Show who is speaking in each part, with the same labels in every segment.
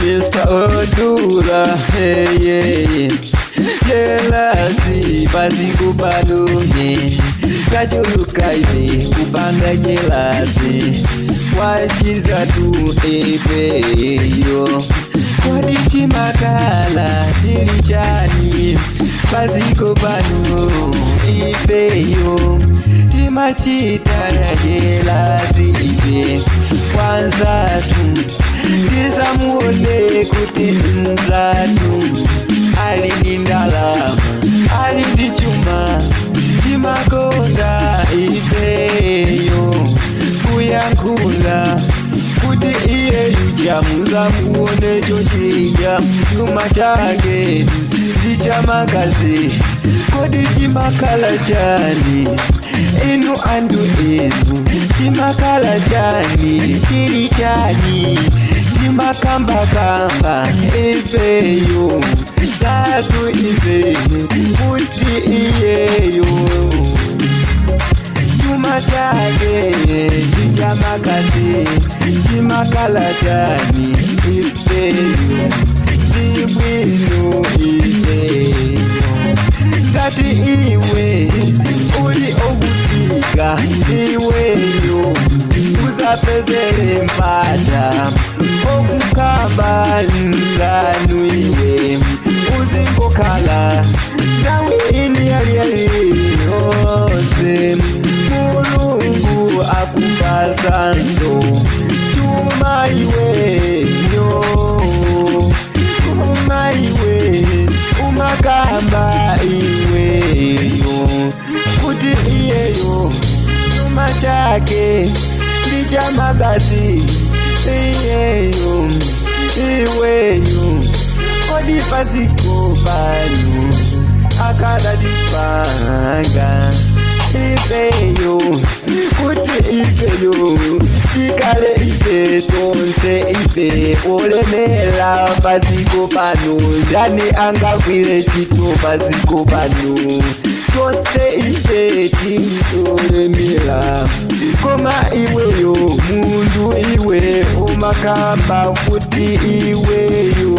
Speaker 1: Mr. Odura, hey, yeah. Jealousy, paziko pano, kachuluka ife kupanga jealousy wachiza tu ifeyo kodi chimakala chili chani paziko pano ifeyo timachita ya jealousy ife kwanza tu tisamuone kuti mzatu ali ndi ndalama ali ndi chuma timakonda ifeyo kuyankhula kuti iye yuja muzamuone chochija chuma chake ndichamagazi kodi chimakala chani inu andu inu chimakala chani chili chani chimakambakamba ifeyo tatu ife kuti iyeyo chuma chake chichamakasi chimakala chani ifeyo ndibwino ifeyo ngati iwe uli ovutika iweyo usapezere mpata okukamba nzanu iwe uzingokhala nawe ini yaliyaliyose Mulungu akupasanso chuma iweyo chuma iwe umakamba iweyo kuti iyeyo chuma chake ndichamagazi iyeyo iweyo kodi paziko pano akadadipanga ifeyo kuti ifeyo tikale ife tonse ife olemela paziko pano ndani angagwire chito paziko pano tonse ife titolemela koma iweyo mundu iwe umakamba kuti iweyo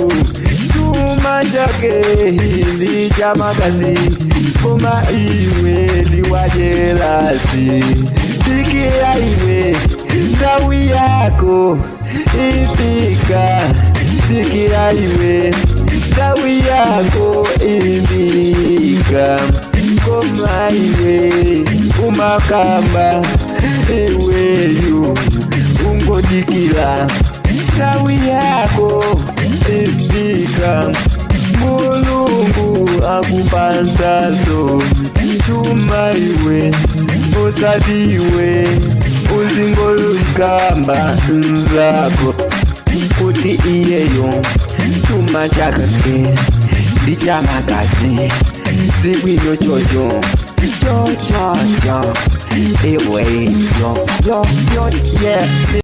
Speaker 1: chuma chake ndichamagazi koma iwe ndiwajelasi dikira iwe ndawi yako ifika dikira iwe ndawi yako ifika koma iwe umakamba iweyo ungodikira ndawi yako ifika Mulungu akupansaso chuma iwe usati iwe uzingolukamba nzako kuti iyeyo chuma chake ndichamagazi zibwino chocho chochocho iwe yo yo yo yeah.